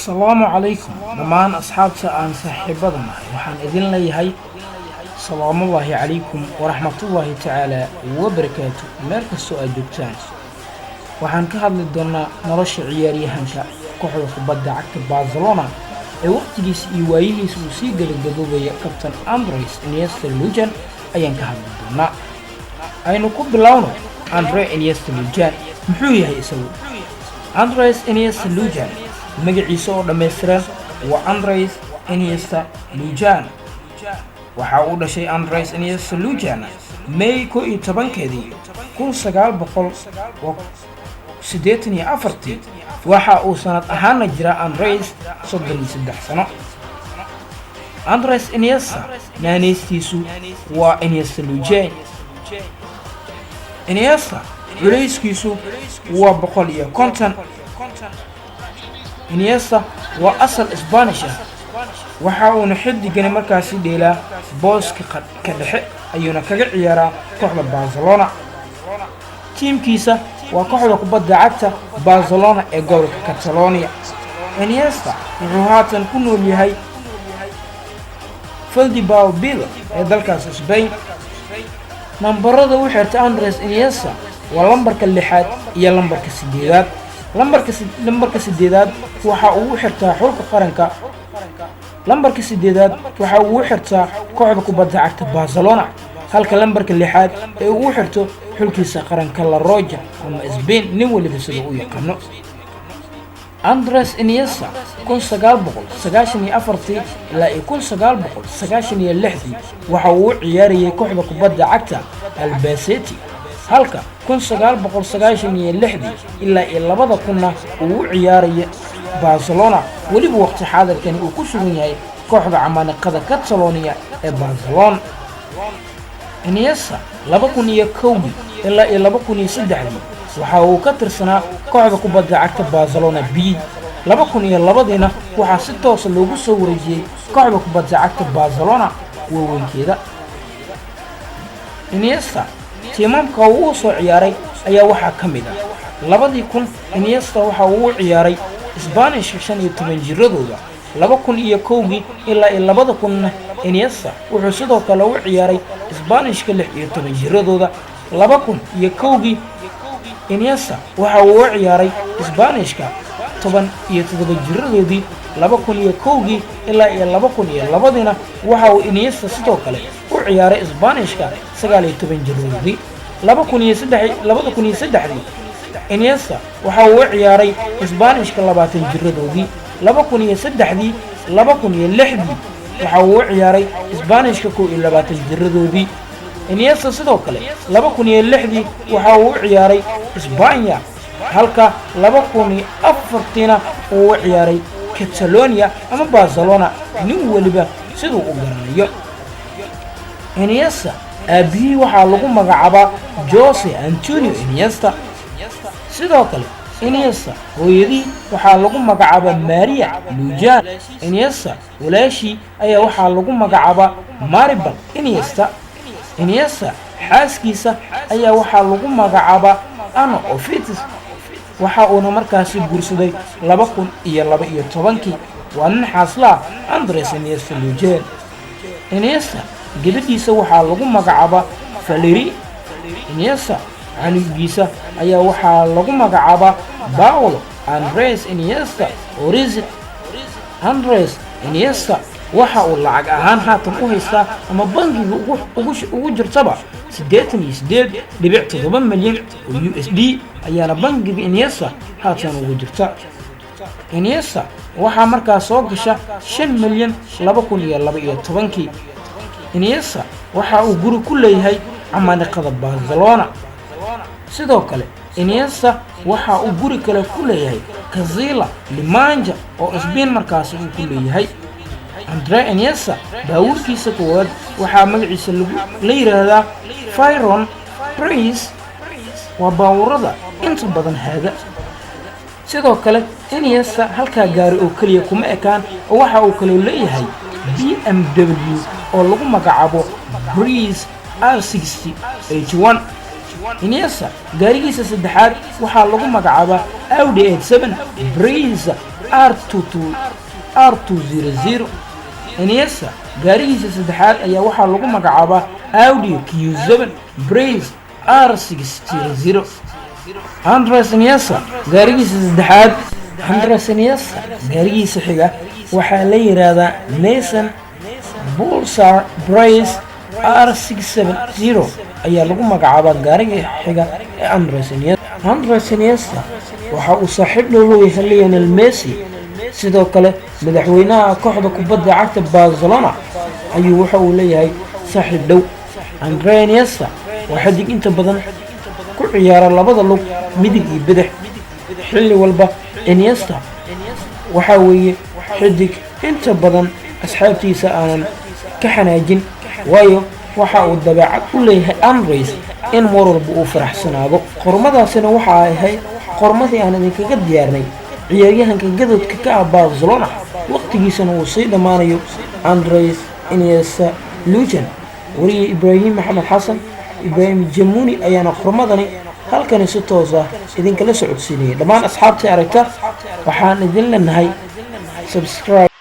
Asalaamu calaykum dhammaan asxaabta aan saaxiibada nahay. Waxaan idin leeyahay salaamullaahi calaykum waraxmatullaahi tacaala wabarakaatu meel kastoo aad joogtaan. Waxaan ka hadli doonaa nolosha ciyaaryahanka kooxda kubadda cagta Barcelona ee waqtigiisa iyo waayihiisa uu sii gabagaboobaya, kabtan Andres Iniesta Lujan ayaan ka hadli doonaa. Aynu ku bilowno Andre Iniesta Lujan. Muxuu yahay isagu? Andres Iniesta Lujan magaciisa oo dhammaystiran waa Andres Iniesta Lujan. Waxa uu dhashay Andres Iniesta Lujan May 11-keedii 1984-tii. Waxa uu sanad ahaana jira Andres 33 sano. Andres Iniesta naaneystiisu waa Iniesta Lujan. Iniesta culayskiisu waa 150. Iniesta waa asal Spanish ah. Waxa uuna xidigani markaasi dheelaa booska ka dhexe, ayuuna kaga ciyaaraa kooxda Barcelona. Tiimkiisa waa kooxda kubadda cagta Barcelona ee gobolka Catalonia. Iniesta wuxuu haatan ku nool yahay Valdebebas ee dalkaas Spain. Nambarada u xirta Andres Iniesta waa lambarka lixaad iyo lambarka sideedaad. Lambarka sideedaad waxa uu u xirtaa xulka qaranka. Lambarka sideedaad waxa uu u xirtaa kooxda kubadda cagta Barcelona, halka lambarka lixaad ee uu u xirto xulkiisa qaranka La Roja ama Spain, nin waliba sida u yaqaano. Andres Iniesta 1994-tii ilaa iyo 1996-dii waxa uu u ciyaarayay kooxda kubadda cagta Albacete, halka 1996-dii ilaa iyo 2000-na uu u ciyaaraya Barcelona. Weliba waqti xaadirkani uu ku sugan yahay kooxda camaaniqada Catalonia ee Barcelona. Iniesta 2001-dii ilaa iyo 2003-dii waxa uu ka tirsanaa kooxda kubadda cagta Barcelona B. 2002-diina waxaa si toosa loogu soo wareejiyey kooxda kubadda cagta Barcelona waaweynkeeda. Iniesta tiimamka uu u soo ciyaaray ayaa waxaa ka mid ah: 2000 Iniesta waxa uu u ciyaaray Sbaanishka 15 jiradooda. 2001-kii ilaa iyo 2000-na Iniesta wuxuu sidoo kale u ciyaaray Sbaanishka 16 jiradooda. 2001-kii Iniesta waxa uu u ciyaaray Sbaanishka 17 jiradoodii. 2001-kii ilaa iyo 2002-diina waxa uu Iniesta sidoo kale u ciyaaray Sbaanishka 19 jiradoodii. 2003-dii Iniesta waxa uu u ciyaaray Sbaanishka 20 jiradoodii. 2003-dii, 2006-dii waxa uu u ciyaaray Sbaanishka 21 jiradoodii. Iniesta sidoo kale 2006-dii waxa uu u ciyaaray Isbanya, halka 2004-tiina uu u ciyaaray Catalonia ama Barcelona, nin weliba siduu u garanayo. Iniesta aabbihii waxaa lagu magacaabaa Jose Antonio Iniesta. Sidoo kale Iniesta hooyadii waxaa lagu magacaabaa Maria Lujan. Iniesta walaashii ayaa waxaa lagu magacaabaa Maribel Iniesta. Iniesta xaaskiisa ayaa waxaa lagu magacaabaa Ana Ovitis. Waxa uuna markaasi guursaday 2012-kii. Waa nin xaaslaa Andres Iniesta Lujan. Iniesta gabadhiisa waxaa lagu magacaabaa Valeri. Iniesta canugiisa ayaa waxaa lagu magacaabaa Paolo Andres Iniesta Orizi. Andres Iniesta waxa uu lacag ahaan haatan u haystaa ama bangiga ugu jirtaba 88.7 milyan oo USD ayaana bangiga Iniesta haatan ugu jirta. Iniesta waxaa markaa soo gasha 5 milyan 2012-kii. Iniesta waxa uu guri ku leeyahay camaaniqada Barcelona. Sidoo kale Iniesta waxa uu guri kale ku leeyahay Castilla La Mancha oo Spain markaasi uu ku leeyahay. Andre Iniesta baabuurkiisa koowaad waxaa magaciisa lagu la yidhaahdaa Veyron Breeze. Waa baabuurada inta badan haada. Sidoo kale Iniesta halkaa gaari oo keliya kuma ekaan, oo waxa uu kaloo leeyahay BMW oo lagu magacaabo Breeze R. Iniesta gaarigiisa saddexaad waxaa lagu magacaabaa Audi 87 Breeze. R22 R200. Iniesta gaarigiisa saddexaad ayaa waxaa lagu magacaabaa Audi Q7 Breeze R600. Andres Iniesta gaarigiisa saddexaad, Andres Iniesta gaarigiisa xiga waxaa la yiraahdaa Nissan Pulsar Breeze R670 ayaa lagu magacaabaa gaariga xiga ee Andres Iniesta. Andres Iniesta waxa uu saaxiib dhow leeyahay Lionel Messi. Sidoo kale madaxweynaha kooxda kubadda cagta Barcelona ayuu waxa uu leeyahay saaxiib dhow. Andre Iniesta waa xidig inta badan ku ciyaara labada lug, midig iyo bidix, xilli walba. Iniesta waxaa weeye xidig inta badan asxaabtiisa aanan ka xanaajin, waayo waxa uu dabeecad u leeyahay Andres in mar walba uu faraxsanaado. Qormadaasina waxa ay ahayd qormadii aan idinkaga diyaarnay ciyaaryahanka gadadka ka ah Barcelona, waqtigiisana uu sii dhammaanayo, Andres Iniesta Lujan. Wariye Ibraahim Maxamed Xasan, Ibraahim Jamuni, ayaana qormadani halkani si toos ah idinkala socodsiinayay. Dhammaan asxaabtii aragta waxaan idin leenahay subscribe.